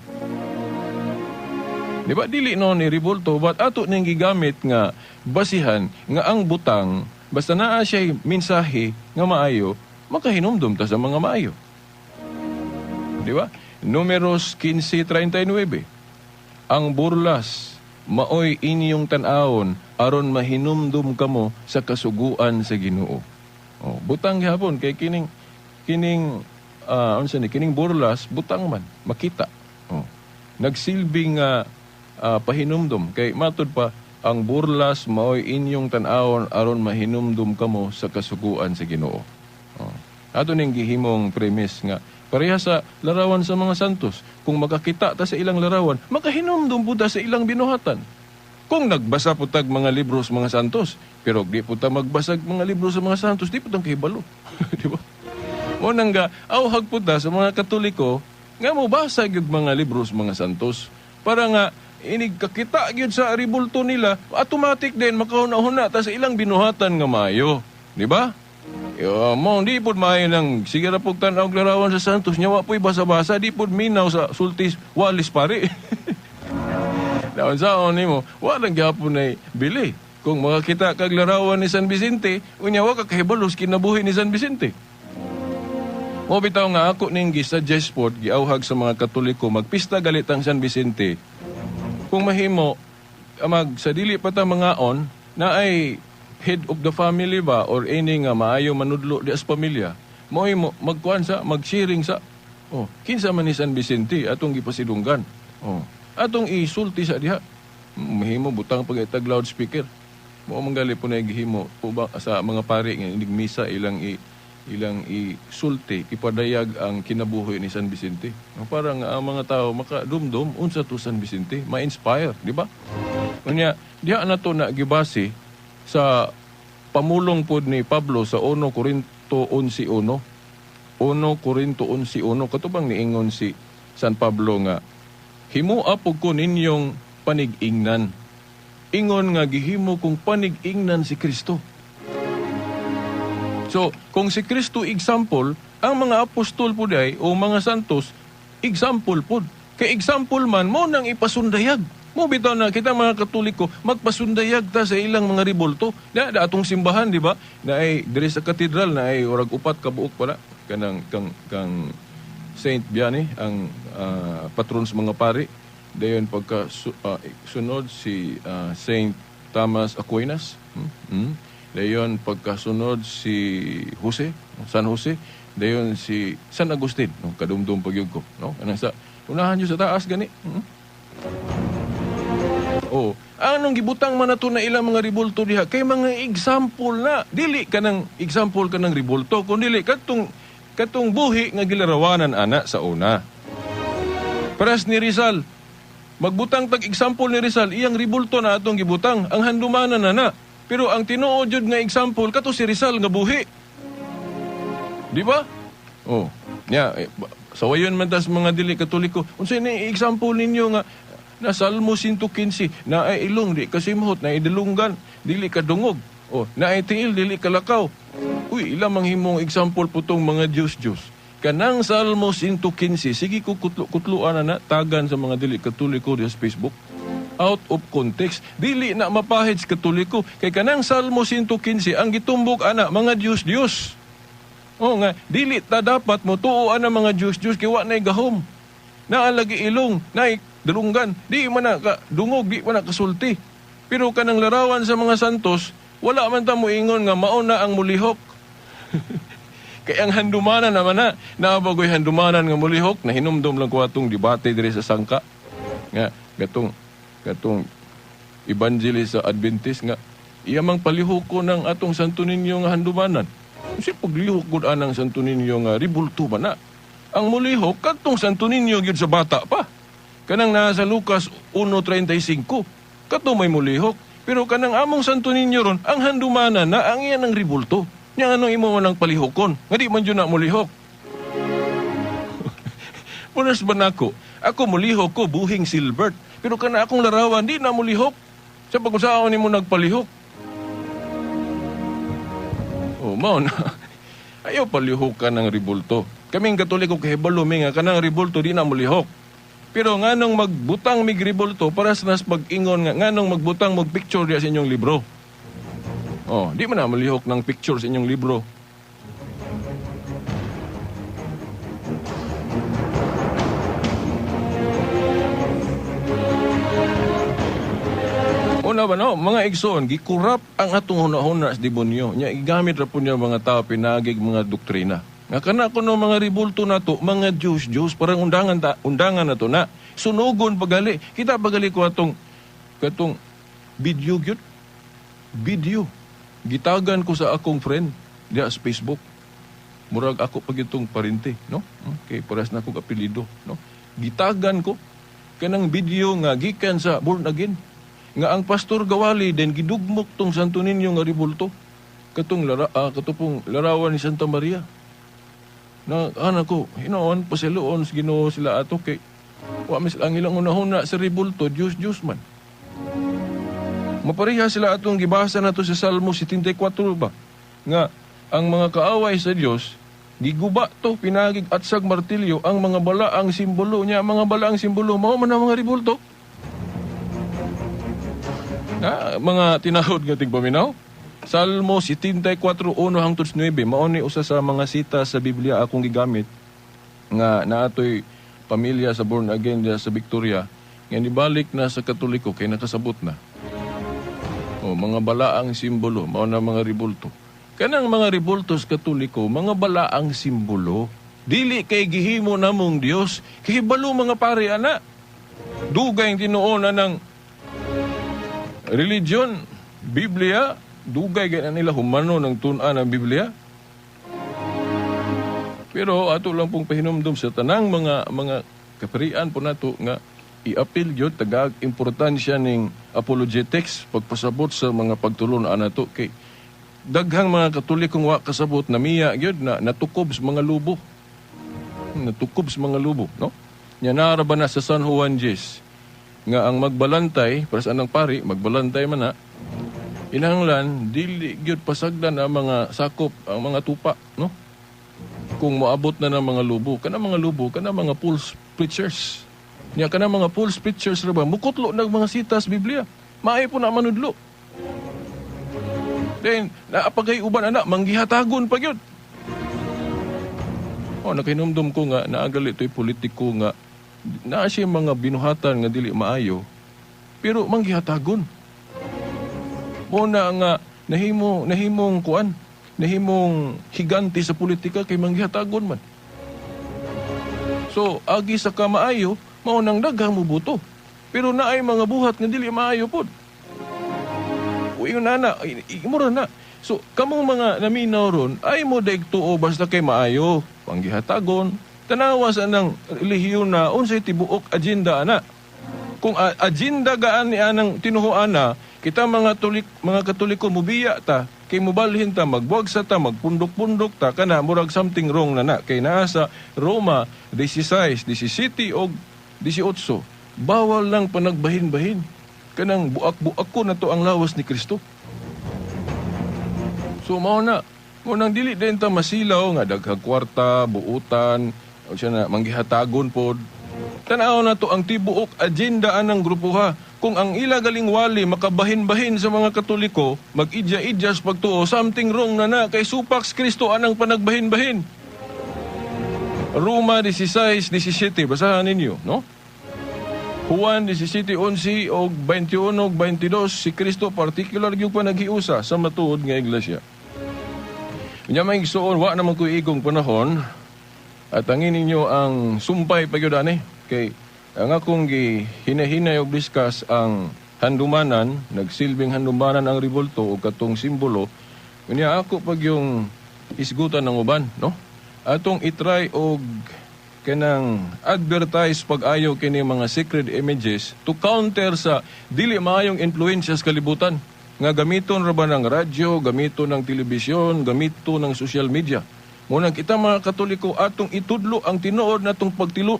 [SPEAKER 5] Di ba dili no ni rebulto, but ato ning gigamit nga basihan nga ang butang basta naa siya mensahe nga maayo, makahinumdum ta sa mga maayo. Di ba? Numeros 15:39. Ang burlas maoy inyong tan-awon aron mahinumdum kamo sa kasuguan sa Ginoo. Oh, butang gihapon kay kining kining unsa ni kining burlas, butang man makita. Oh. Nagsilbing pahinumdum kay matud pa ang burlas maoy inyong tan-awon aron mahinumdum kamo sa kasuguan sa Ginoo. Oh. Ato ning gihimong premise nga pareha sa larawan sa mga santos. Kung makakita ta sa ilang larawan, makahinumdum po ta sa ilang binuhatan. Kung nagbasa po tag mga libro sa mga santos, pero di po ta magbasag mga libro sa mga santos, di po tang kahibalo. Di ba? Mo nang ga, auhag po ta sa mga Katoliko nga mobasa gyud mga libro sa mga santos para nga inig kakita gyud sa ribulto nila, automatic din makahuna-huna ta sa ilang binuhatan nga maayo. Di ba? Yo, mo di pud maayo nang sige ra pug tan-aw og larawan sa santos nya wa po'y basa-basa, di pud minaw sa sultis walis pare. Naon sa nimo, wa lang gyapon nay bili. Kung makakita kag larawan ni San Vicente, unya wa ka kahibalo sa kinabuhi ni San Vicente. Mo bitaw nga ako ning gi-suggest pod, giauhag sa mga Katoliko magpista galit ang San Vicente. Kung mahimo mag sa dili pa ta mga on na ay head of the family ba or any nga maayo manudlo di as pamilya, mo mo magkuan sa mag-sharing sa, oh, kinsa man ni San Vicente atong gipasidunggan. Oh, atong isulti sa diha. Mahimo butang pag itag loudspeaker. Mo man gali po na gihimo po ba sa mga pari nga inig misa ilang isulti, ipadayag ang kinabuhi ni San Vicente. No, para nga ang mga tao makadumdum unsa to San Vicente, ma-inspire, di ba? Unya, diha na to na gibase sa pamulong pod ni Pablo sa 1 Corinto 11:1. 1 Corinto 11:1, katubang niingon si San Pablo nga himua pug ko ninyong panig-ingnan. Ingon nga gihimo kong panig-ingnan si Kristo. So, kung si Kristo example, ang mga apostol po day o mga santos, example po. Kay example man, mo nang ipasundayag. Mo bitaw na kita mga Katoliko, magpasundayag ta sa ilang mga ribulto. Na, da atong simbahan, di ba? Na ay diri sa katedral na ay orag upat ka buok pala kanang kang Saint Vianney ang patron sa mga pari. Dayon pagka sunod si Saint Thomas Aquinas. Dayon pagkasunod si Jose, San Jose. Dayon si San Agustin, no? Kadumdum pagyud ko, no? Kanang sa unahan nyo sa taas gani. Oh, anong gibutang man nato na ilang mga ribulto diha kay mga example na. Dili ka ng example ka ng ribulto kun dili katong katong buhi nga gilarawanan ana sa una. Paras ni Rizal. Magbutang tag example ni Rizal, iyang ribulto na atong gibutang, ang handumanan na na. Pero ang tinuod jud nga example kato si Rizal nga buhi. Di ba? Oh, nya eh, sawayon man tas mga dili Katoliko. Unsay ni example ninyo nga na Salmo 115 na ay ilong di kasimhot, na ay dalunggan dili ka dungog. Oh, na ay tiil dili ka lakaw. Uy, ila manghimong example po tong mga Diyos-Diyos. Kanang Salmo 115, sige ko kutluan na na, tagan sa mga dili Katoliko diha sa Facebook. Out of context. Dili na mapahid sa Katoliko. Kay kanang Salmo 115, ang gitumbok ana, mga Diyos-Diyos. Oo nga, dili ta dapat mo tuoan ang mga Diyos-Diyos kay wa na'y gahom. Naalagi ilong, na'y dalunggan, di man na ka dungog, di man na kasulti. Pero kanang larawan sa mga santos, wala man ta moingon nga mao na ang mulihok. Kay ang handumanan naman na, naabagoy handumanan nga mulihok, nahinumdom lang ko atong debate diri sa sangka. Nga, gatong evangelist sa Adventist nga, iya mang palihok ko ng atong Santo Niño nga handumanan. Kasi paglihok gud anang Santo Niño nga ribulto ba na? Ang mulihok, katong Santo Niño gyud sa bata pa. Kanang nasa Lucas 1:35, kato may mulihok. Pero kanang among Santo Niño ron, ang handumanan na ang iyan ang ribulto. Nya anong imo man ang palihokon? Nga di man jud na mulihok. Punas ba nako? Ako mulihok ko, buhing silbert. Pero kana akong larawan, di na mulihok. Sa pag-usaon nimo nagpalihok. Oh, mao na. Ayaw palihokan ng ribulto. Kaming Katoliko kahibalo mi nga kanang ribulto di na mulihok. Pero nganong magbutang mig ribulto para sa nas pag-ingon nga nganong magbutang mag picture diya sa inyong libro. Oh, di man na malihok ng picture sa inyong libro. Una ba no, mga igsoon, gikurap ang atong hunahuna sa demonyo. Nya gigamit ra po niya mga tao pinagig mga doktrina. Nga kana kuno mga ribulto nato, mga Diyos, Diyos, parang undangan ta, undangan nato na. Sunugon pagali. Kita pagali ko atong katong video gyud. Video. Gitagan ko sa akong friend diha sa Facebook. Murag ako pag itong parente, no? Okay, paras na akong apelyido, no? Gitagan ko kanang video nga gikan sa born again. Nga ang pastor gawali den gidugmok tong Santo Niño nga ribulto. Katong katong larawan ni Santa Maria. Na ana ko, hinoon pasiloon sa Ginoo sila ato kay wa mis ang ilang unahuna sa ribulto, Diyos Diyos man. Mapareha sila atong gibasa nato sa Salmo 74 ba nga ang mga kaaway sa Dios giguba to pinagig at sag martilyo ang mga balaang simbolo niya, mga balaang simbolo mao man ang mga ribulto. Na mga tinahod nga tigpaminaw. Salmo 74:1 hangtod 9 mao ni usa sa mga sita sa Biblia akong gigamit nga naatoy pamilya sa born again diha sa Victoria nga nibalik na sa Katoliko kay nakasabot na. O, mga balaang simbolo, mao na mga ribulto. Kanang mga ribulto sa Katoliko, mga balaang simbolo. Dili kay gihimo namong Dios, kahibalo mga pare ana. Dugay ang tinuon na ng religion, Biblia, dugay kay na nila humano ng tun-an ang Biblia. Pero ato lang pong pahinumdum sa tanang mga kaparian po nato nga i-appeal gyud tagag importansya ning apologetics pagpasabot sa mga pagtulon-an nato kay daghang mga Katolikong wa kasabot na miya gyud na natukob sa mga lubo. Natukob sa mga lubo, no? Nya naara ba na sa San Juan Diez nga ang magbalantay para sa anang pari, magbalantay man na inahanglan dili gyud pasagdan ang mga sakop, ang mga tupa, no? Kung moabot na ng mga lubo, kana mga lubo, kana mga false preachers. Nya kana mga false preachers ra ba mukutlo nag mga sitas Biblia. Maayo po na manudlo. Then naapagay uban ana manggihatagon pa gyud. Oh, nakahinumdum ko nga naagali to'y politiko nga naa siya mga binuhatan nga dili maayo pero manggihatagon. Mo na nga nahimong kuan, nahimong higante sa politika kay manggihatagon man. So agi sa kamaayo mao nang daghang moboto. Pero naay mga buhat nga dili maayo pod. Uy, na, mura na. So kamong mga naminaw ron ay mo daig tuo basta kay maayo, panggihatagon. Tanawa sa nang relihiyon na unsay tibuok agenda ana. Kung agenda gaan ni anang tinuhuan na, kita mga mga Katoliko mubiya ta kay mubalhin ta, magbuwagsa ta, magpundok-pundok ta kana murag something wrong na na kay naa sa Roma 16, 17 og 18. Bawal lang panagbahin-bahin. Kanang buak-buak ko na to ang lawas ni Kristo. So mao na Munang dili din ta masilaw nga daghang kwarta, buutan, o siya na manggihatagon pod. Tanaw na to ang tibuok agenda anang grupo ha. Kung ang ila galing wali makabahin-bahin sa mga Katoliko, mag-idya-idya sa pagtuo, something wrong na na kay supax Kristo anang panagbahin-bahin. Roma 16:17, basahan ninyo, no? Juan 17:11 og 21 og 22, si Kristo particular gyud pa naghiusa sa matuod nga iglesia. Unya may igsuon, wa naman ko'y igong panahon, at angin ninyo ang sumpay pa gyud ani kay ang akong gihinahinay og discuss ang handumanan, nagsilbing handumanan ang rebulto o katong simbolo. Unya ako pag yung isgutan ng uban, no? Atong itry og kanang advertise pag-ayo kini mga sacred images to counter sa dili maayong influensya sa kalibutan nga gamiton ra ba ng radyo, gamiton ng telebisyon, gamiton ng social media. Munang kita mga Katoliko atong itudlo ang tinuod natong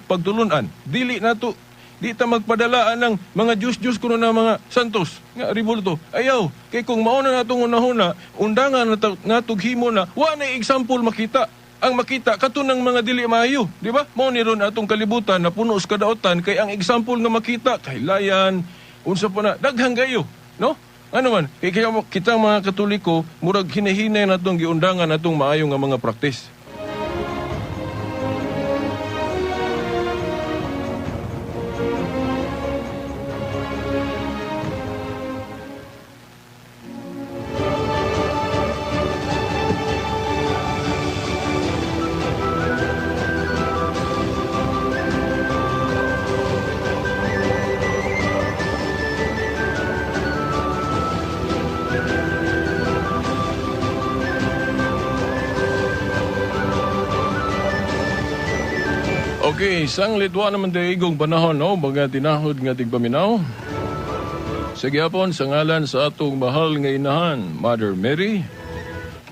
[SPEAKER 5] pagtulunan. Dili nato di ta magpadalaan ng mga Diyos-Diyos kuno na mga santos nga rebulto. Ayaw, kay kung mao na natong unahuna, undangan natog himo na wa na example makita. Ang makita katunang mga dili maayo, di ba? Mao ni ron atong kalibutan na puno sa kadaotan kay ang example nga makita kahilayan, unsa pa na daghang kayo, no? Ano man, kay kita mga Katoliko murag hinahinay natong giundangan atong maayo nga mga praktis. Okay, isang litwa naman tayo igong panahon, no? Mga tinahod nga tigpaminaw. Sa gihapon, sa ngalan sa atong mahal nga inahan, Mother Mary,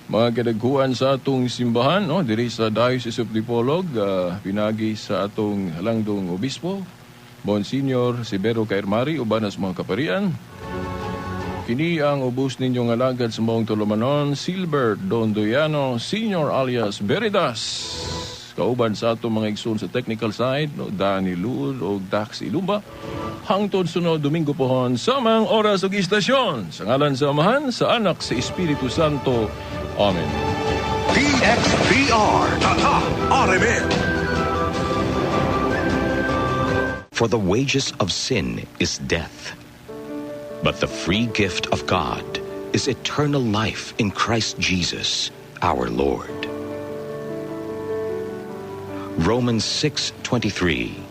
[SPEAKER 5] mga kadaghuan sa atong simbahan, no? Diri sa Diocese of Dipolog, pinagi sa atong halangdong obispo, Monsignor Severo Caermari, uban sa mga kaparian. Kini ang ubos ninyong alagad sa maong tulumanon, Silver Dondoyano, Senior alias Veritas. Kauban sa atong mga igsoon sa technical side, no, Danny Luod o Dax Ilumba. Hangtod sunod Domingo pohon sa mga oras ug istasyon. Sa ngalan sa Amahan, sa Anak, sa Espiritu Santo. Amen.
[SPEAKER 4] DXDR Tatak RMN.
[SPEAKER 6] For the wages of sin is death, but the free gift of God is eternal life in Christ Jesus, our Lord. Romans 6:23.